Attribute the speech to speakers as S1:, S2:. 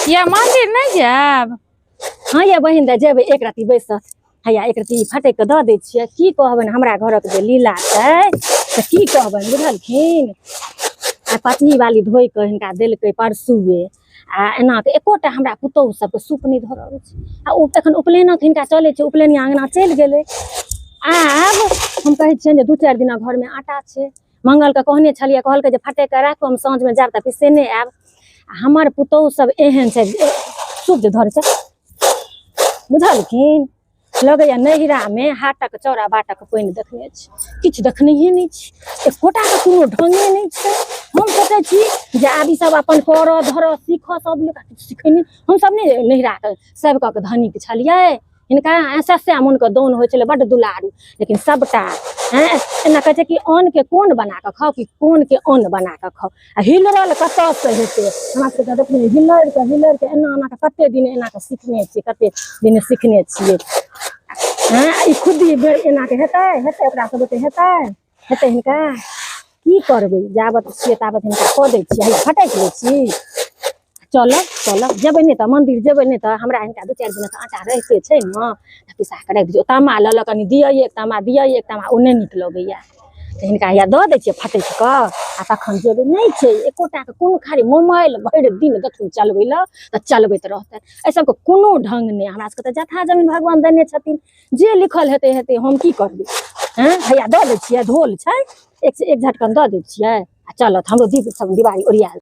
S1: या मंदिर नहि जायब?
S2: हँ ये बहिन दाइ, जेबै एक रत्ती बैसत। हैया एक रत्ती फटकि कऽ दऽ दै छियै। की कहबनि, हमरा घरक जे लीला छै तऽ की कहबनि, बुझलखिन? आ पत्नी वाली धोइ कऽ हिनका देलकै परसुए, आ एना कऽ एकोटा हमरा पुतोहु सबके सूप नहि धरऽ अबै छै। आ ओ एखन उपनयनक हिनका चलै छै, उपनयनिया अङ्गना चलि गेलै। आब हम कहै छियनि जे 2-4 दिना घरमे आटा छै। मंगलके कहने छलियै, कहलकै जे फटकि कऽ राखू, हम साँझमे जायब तऽ पिसेने आयब। आ हमर पुतोहु सब एहन छै, सूप जे धरै छै, बुझलखिन? लगैया नैहरामे हाटक चौरा बाटक पानि देखने छी, किछु देखनहिए नहि छी, एकोटाके कोनो ढङ्गे नहि छै। हम सोचै छी जे आब ई सब अपन करऽ धरऽ सीखऽ, सब लोक किछु सिखै नहि। हमसब नहि नैहराके सभ कऽ के धनिक छलियै। हिनका सस्या मोनके दौन होइ छलै, बड्ड दुलारू, लेकिन सबटा एना कहै छै कि अन्नके कोन बना कऽ खाउ कि कोनके अन्न बना कऽ खाउ। आ हिलरल कतऽसँ हेतै? हमरा सबके देखियौ, हिलरि कऽ हिलरि कऽ एना एना कऽ कते दिन एना कऽ सिखने छियै, कते दिन सिखने छियै। ई खुद्दी एना कऽ हेतै? हेतै ओकरा सब बुते? हेतै? हेतै हिनका? की करबै, जाबत छियै ताबत हिनका कऽ दै छियै। हैया फटकि लै छी, चलब चलब, जेबै नहि तऽ मन्दिर जेबै, नहि तऽ हमरा हिनका 2-4 दिनक आटा रहिते छै ने, तऽ पिसा कऽ राखि दियौ। तामा लऽ लऽ कनि दिअ, एक तामा दिअ, एक तामा, ओ नहि नीक लगैया, तऽ हिनका हैया दऽ दै छियै फटकि कऽ, आ तखन जेबै। नहि छै एकोटाके कोनो, खाली मोबाइल भरि दिन देथुन चलबै लए तऽ चलबैत रहतनि। एहि सबके कोनो ढङ्ग नहि। हमरा सबके तऽ जथा जमीन भगवान देने छथिन, जे लिखल हेतै हेतै, हम की करबै? हँ, हैया दऽ दै छियै, धोल छै, एक से एक झटकन दऽ दै छियै आ चलत। हमरो दीप सब दिवाली ओरियायल।